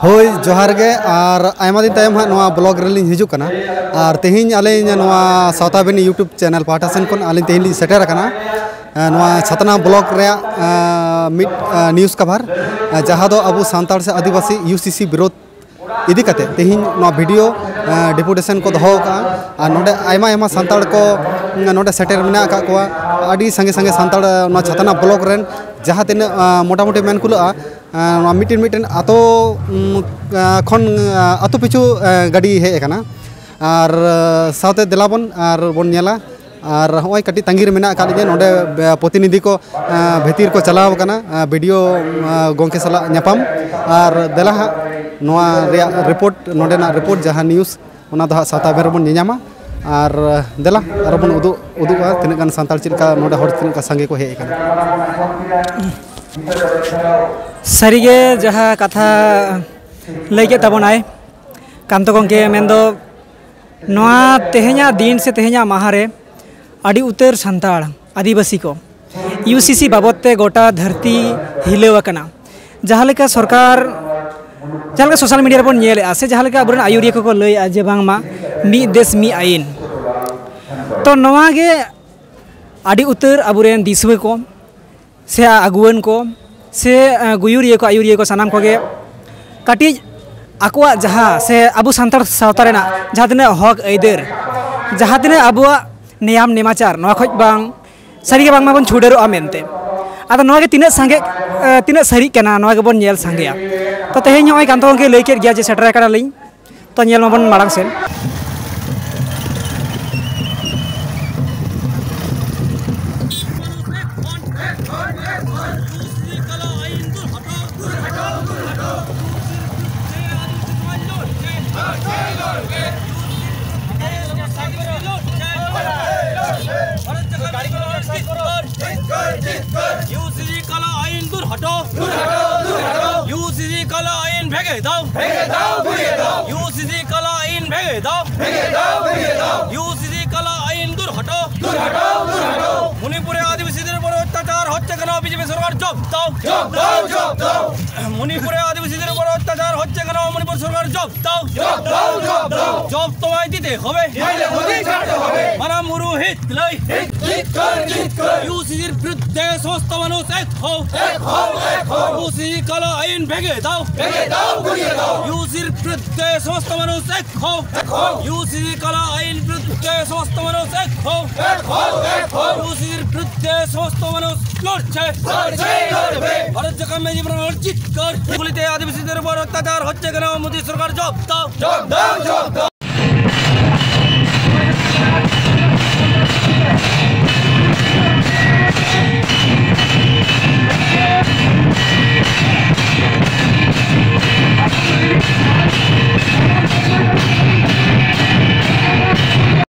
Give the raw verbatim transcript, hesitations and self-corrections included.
ᱦᱳᱭ, ᱡᱚᱦᱟᱨ ᱜᱮ᱾ ᱟᱨ ᱟᱭᱢᱟ ᱫᱤᱱ ᱛᱟᱭᱚᱢ ᱦᱟᱸᱜ ᱱᱚᱣᱟ ᱵᱞᱚᱜ ᱨᱮᱞᱤᱧ ᱦᱤᱡᱩᱜ ᱠᱟᱱᱟ᱾ ᱟᱨ ᱛᱮᱦᱮᱧ ᱟᱹᱞᱤᱧ ᱱᱚᱣᱟ ᱥᱟᱶᱛᱟ ᱵᱤᱱᱤ YouTube ᱪᱮᱱᱮᱞ ᱯᱟᱦᱴᱟ ᱥᱮᱱ ᱠᱷᱚᱱ ᱟᱹᱞᱤᱧ ᱛᱮᱦᱮᱧ ᱞᱤᱧ ᱥᱮᱴᱮᱨ ᱟᱠᱟᱱᱟ, ᱮ, ᱱᱚᱣᱟ ᱪᱷᱟᱛᱱᱟ ᱵᱞᱚᱠ ᱨᱮᱭᱟᱜ, ᱮ, ᱢᱤᱫ, ᱮ, ᱱᱤᱭᱩᱡᱽ ᱠᱟᱵᱷᱟᱨ, ᱮ, ᱡᱟᱦᱟᱸ ᱫᱚ ᱟᱵᱚ ᱥᱟᱱᱛᱟᱲ ᱥᱮ ᱟᱹᱫᱤᱵᱟᱹᱥᱤ ᱤᱭᱩ ᱥᱤ ᱥᱤ ᱵᱤᱨᱳᱫᱷ ᱤᱫᱤ ᱠᱟᱛᱮ ᱛᱮᱦᱮᱧ ᱱᱚᱣᱟ ᱵᱷᱤᱰᱤᱭᱳ, ᱮ, ᱰᱮᱯᱩᱴᱮᱥᱚᱱ ᱠᱚ ᱫᱚᱦᱚ ᱟᱠᱟᱫᱼᱟ᱾ ᱟᱨ ᱱᱚᱰᱮ ᱟᱭᱢᱟ ᱟᱭᱢᱟ ᱥᱟᱱᱛᱟᱲ ᱠᱚ, ᱮ, ᱱᱚᱰᱮ ᱥᱮᱴᱮᱨ ᱢᱮᱱᱟᱜ ᱟᱠᱟᱫ ᱠᱚᱣᱟ᱾ ᱟᱹᱰᱤ ᱥᱟᱸᱜᱮ ᱥᱟᱸᱜᱮ ᱥᱟᱱᱛᱟᱲ, ᱮ, ᱱᱚᱣᱟ ᱪᱷᱟᱛᱱᱟ ᱵᱞᱚᱠ ᱨᱮᱱ ᱡᱟᱦᱟᱸ ᱛᱤᱱᱟᱹᱜ, ᱮ, ᱢᱚᱴᱟᱢᱩᱴᱤ ᱢᱮᱱ ᱠᱩᱞᱟᱹᱜᱼᱟ, ᱮ, ᱱᱚᱣᱟ ᱢᱤᱫᱴᱮᱱ ᱢᱤᱫᱴᱮᱱ ᱟᱛᱳ, ᱩᱢ, ᱮ, ᱠᱷᱚᱱ, ᱮ, ᱟᱛᱳ ᱯᱤᱪᱷᱩ, ᱮ, ᱜᱟᱹᱰᱤ ᱦᱮᱡ ᱟᱠᱟᱱᱟ᱾ ᱟᱨ, ᱮ, ᱥᱟᱶᱛᱮ ᱫᱮᱞᱟ ᱵᱚᱱ ᱟᱨ ᱵᱚᱱ ᱧᱮᱞᱟ᱾ ᱟᱨ ᱦᱚᱸᱜᱼᱚᱭ ᱠᱟᱹᱴᱤᱡ ᱛᱟᱺᱜᱤ ᱨᱮ ᱢᱮᱱᱟᱜ ᱟᱠᱟᱫ ᱞᱤᱧᱟ᱾ ᱱᱚᱰᱮ, ᱮ, ᱯᱨᱚᱛᱤᱱᱤᱫᱷᱤ ᱠᱚ, ᱮ, ᱵᱷᱤᱛᱤᱨ ᱠᱚ ᱪᱟᱞᱟᱣ ᱟᱠᱟᱱᱟ, ᱮ, ᱵᱤ ᱰᱤ ᱳ, ᱮ, ᱜᱚᱢᱠᱮ ᱥᱟᱞᱟᱜ ᱧᱟᱯᱟᱢ᱾ ᱟᱨ ᱫᱮᱞᱟ ᱦᱟᱸᱜ ᱱᱚᱣᱟ ᱨᱮᱭᱟᱜ ᱨᱤᱯᱳᱨᱴ, ᱱᱚᱰᱮᱱᱟᱜ ᱨᱤᱯᱳᱨᱴ ᱡᱟᱦᱟᱸ ᱱᱤᱭᱩᱡᱽ, ᱚᱱᱟ ᱫᱚ ᱦᱟᱸᱜ ᱥᱟᱶᱛᱟ ᱵᱮᱨ ᱨᱮᱵᱚᱱ ᱧᱮᱧᱟᱢᱟ᱾ ᱟᱨ ᱫᱮᱞᱟ ᱟᱨᱚ ᱵᱚᱱ ᱩᱫᱩᱜ, ᱩᱫᱩᱜᱼᱟ ᱛᱤᱱᱟᱹᱜ ᱜᱟᱱ ᱥᱟᱱᱛᱟᱲ ᱪᱮᱫ ᱞᱮᱠᱟ ᱱᱚᱰᱮ ᱦᱚᱲ ᱛᱤᱱᱟᱹᱜ ᱜᱟᱱ ᱥᱟᱸᱜᱮ ᱠᱚ ᱦᱮᱡ ᱟᱠᱟᱱᱟ᱾ ᱥᱟᱹᱨᱤᱜᱮ ᱡᱟᱦᱟᱸ ᱠᱟᱛᱷᱟ ᱞᱟᱹᱭ ᱠᱮᱫ ᱛᱟᱵᱚᱱᱟᱭ ᱠᱟᱱᱛᱚ ᱜᱚᱢᱠᱮ, ᱢᱮᱱᱫᱚ ᱱᱚᱣᱟ ᱛᱮᱦᱮᱧᱟᱜ ᱫᱤᱱ ᱥᱮ ᱛᱮᱦᱮᱧᱟᱜ ᱢᱟᱦᱟ ᱨᱮ ᱟᱹᱰᱤ ᱩᱛᱟᱹᱨ ᱥᱟᱱᱛᱟᱲ ᱟᱹᱫᱤᱵᱟᱹᱥᱤ ᱠᱚ ᱤᱭᱩ ᱥᱤ ᱥᱤ ᱵᱟᱵᱚᱫ ᱛᱮ ᱜᱚᱴᱟ ᱫᱷᱟᱹᱨᱛᱤ ᱦᱤᱞᱟᱹᱣ ᱟᱠᱟᱱᱟ᱾ ᱡᱟᱦᱟᱸ ᱞᱮᱠᱟ ᱥᱚᱨᱠᱟᱨ, ᱡᱟᱦᱟᱸ ᱞᱮᱠᱟ ᱥᱳᱥᱟᱞ ᱢᱤᱰᱤᱭᱟ ᱨᱮᱵᱚᱱ ᱧᱮᱞᱮᱫᱼᱟ, ᱥᱮ ᱡᱟᱦᱟᱸ ᱞᱮᱠᱟ ᱟᱵᱚᱨᱮᱱ ᱟᱹᱭᱩᱨᱤᱭᱟᱹ ᱠᱚᱠᱚ ᱞᱟᱹᱭᱮᱫᱼᱟ ᱡᱮ ᱵᱟᱝᱢᱟ ᱢᱤᱫ ᱫᱮᱥ ᱢᱤᱫ ᱟᱹᱭᱤᱱ, ᱛᱚ ᱱᱚᱣᱟ ᱜᱮ ᱟᱹᱰᱤ ᱩᱛᱟᱹᱨ ᱟᱵᱚᱨᱮᱱ ᱫᱤᱥᱩᱣᱟᱹ ᱠᱚ ᱥᱮ ᱟᱹᱜᱩᱣᱟᱹᱱ ᱠᱚ ᱥᱮ, ᱮ, ᱜᱩᱭᱩᱨᱤᱭᱟᱹ ᱠᱚ, ᱟᱹᱭᱩᱨᱤᱭᱟᱹ ᱠᱚ, ᱥᱟᱱᱟᱢ ᱠᱚᱜᱮ ᱠᱟᱹᱴᱤᱡ ᱟᱠᱚᱣᱟᱜ ᱡᱟᱦᱟᱸ, ᱥᱮ ᱟᱵᱚ ᱥᱟᱱᱛᱟᱲ ᱥᱟᱶᱛᱟ ᱨᱮᱱᱟᱜ ᱡᱟᱦᱟᱸ ᱛᱤᱱᱟᱹᱜ ᱦᱚᱠ ᱟᱹᱭᱫᱟᱹᱨ, ᱡᱟᱦᱟᱸ ᱛᱤᱱᱟᱹᱜ ᱟᱵᱚᱣᱟᱜ ᱱᱮᱭᱟᱢ ᱱᱮᱢᱟᱪᱟᱨ, ᱱᱚᱣᱟ ᱠᱷᱚᱡ ᱵᱟᱝ ᱥᱟᱹᱨᱤᱜᱮ ᱵᱟᱝᱢᱟ ᱵᱚᱱ ᱪᱷᱩᱰᱟᱹᱨᱚᱜᱼᱟ ᱢᱮᱱᱛᱮ᱾ ᱟᱫᱚ ᱱᱚᱣᱟ ᱜᱮ ᱛᱤᱱᱟᱹᱜ ᱥᱟᱸᱜᱮ, ᱮ, ᱛᱤᱱᱟᱹᱜ ᱥᱟᱹᱨᱤᱜ ᱠᱟᱱᱟ, ᱱᱚᱣᱟ ᱜᱮᱵᱚᱱ ᱧᱮᱞ ᱥᱟᱸᱜᱮᱭᱟ᱾ ᱛᱚ ᱛᱮᱦᱮᱧ ᱱᱚᱜᱼᱚᱭ ᱠᱟᱱᱛᱚ ᱜᱚᱢᱠᱮ ᱞᱟᱹᱭ ᱠᱮᱫ ᱜᱮᱭᱟ ᱡᱮ ᱥᱮᱴᱮᱨ ᱟᱠᱟᱱᱟᱞᱤᱧ᱾ ᱛᱚ ᱧᱮᱞ ᱢᱟᱵᱚᱱ ᱢᱟᱲᱟᱝ ᱥᱮᱫ᱾ यूसीसी काला आइन दूर हटाओ, दूर हटाओ, दूर हटाओ। यूसीसी काला आइन फेंके दाओ, फेंके दाओ, फेंके दाओ। यूसीसी काला आइन फेंके दाओ, फेंके दाओ, फेंके दाओ। यूसीसी काला आइन दूर हटाओ, दूर हटाओ, दूर हटाओ। মণিপুরে আদিবাসীদের উপর অত্যাচার হচ্ছে কেন? বিজেপি সরকার জব দাও, জব দাও, জব দাও। মণিপুরে আদিবাসীদের উপর অত্যাচার হচ্ছে কেন মণিপুর সরকার? জব দাও, জব দাও, জব দাও। জব তোমায় দিতে হবে, নাইলে মোদি ছাড়তে হবে। মানাম মুরু হিত লই, হিত, হিত কর, হিত কর। ইউসিসির বিরুদ্ধে সমস্ত মানুষ এক হও, এক হও, এক হও। ইউসিসি কালো আইন ভেঙে দাও, ভেঙে দাও, গুড়িয়ে দাও। ইউসিসির বিরুদ্ধে সমস্ত মানুষ এক হও, এক হও। ইউসিসি কালো আইন বিরুদ্ধে সমস্ত মানুষ এক হও, এক হও, এক হও। ইউসিসির বিরুদ্ধে সমস্ত মানুষ লড়ছে, লড়ছে, লড়বে। ভারত জাকাত মে জীবন চিৎকার। গুলিতে আদিবাসীদের উপর অত্যাচার হচ্ছে কেন? মোদী সরকার জব দাও, জব দাও, জব দাও।